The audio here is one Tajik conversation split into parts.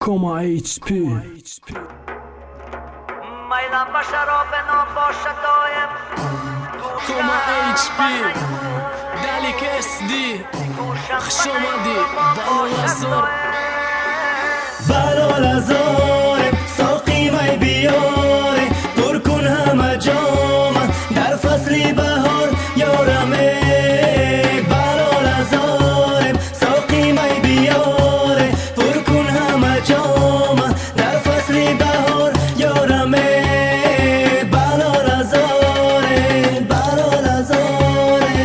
Кома HP. میلم به شراب ناب باشد دایم. Кома HP. Далик SD. Хуш омадӣ, Балолазор. Балолазоре, соқи май биёре, пур кун ҳама ҷома дар фасли баҳор, ёраме. Балолазоре, соқи май биёре, пур кун ҳама ҷома дар фасли баҳор, ёраме. Балолазоре, балолазоре.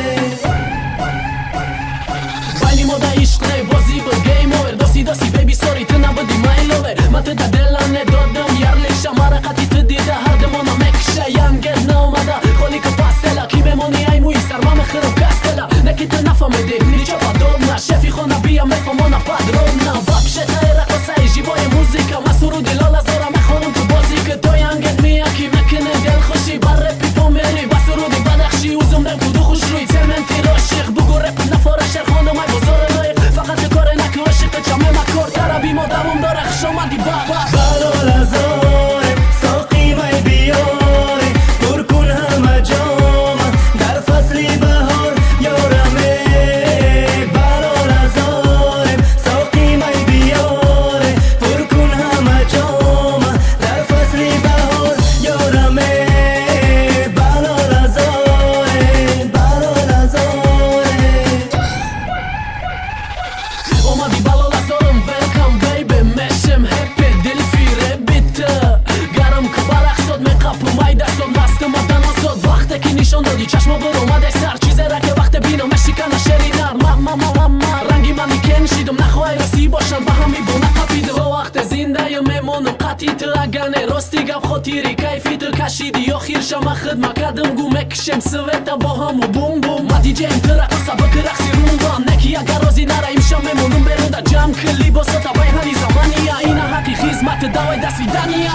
Байни мо да ишқ не бозӣ буд, game over. Доси доси, baby, sorry, ту набуди my lover. Ма ту да дела недодам ярлиша, мара қати ту дида ҳар дамона мекиша. Янгет наомада холӣ ка пастела, ки мемонӣ ай мӯи сар, ма мехӯрам кастела. Не ки ту нафаҳмидӣ, ничего подобно. Шефи хона бия, мефаҳмона подробно. Вообще таи рақосаи живая музыка. Ма суруди Лолазора мехонам, ту бозӣ ки. То янгет мия, ки мекунӣ дилхушӣ, ба репи помери, ба суруди бадахшӣ. Узумдем куду хушрӯй цементи рошиқ. Бугу реп нафора шерхонум, ай бозори лоиқ. Фақат коре наку, ошиқи чаме макор. Тараби мо давом дора, хуш омадӣ ба. Балолазоре, соқи май биёре, пур кун ҳама ҷома дар фасли баҳор, ёраме. Балолазоре, соқи май биёре, пур кун ҳама ҷома дар фасли баҳор, ёраме. Балолазоре, балолазоре. Омади, Балолазорам, welcome, baby. Мешем happy, дилфи ребит. Гарм ки барақсод, меқапу майдасод, мастума даносод. Вақте ки нишон додӣ чашмо, буромаде сар. Чизера ки вақте бинам, мешикана шери нар. Ма ранги манекен шидам, нахоҳай росӣ бошам, ба ҳами бо нақапидам. То вақте зиндаям, мемонам қатъи ту, агане рости гап, хотири кайфи ту кашиди. Охир шама хидма кардам, гу мекушем света бо ҳаму бум бум. Ма диҷеем, ту рақоса бикӣ, рақси румба. Неки агар розӣ нара, имшаб мемонам берунда. Ҷамъ ки либосота, байҳани замания. Ина ҳаққи хизмат, давай, до свидания.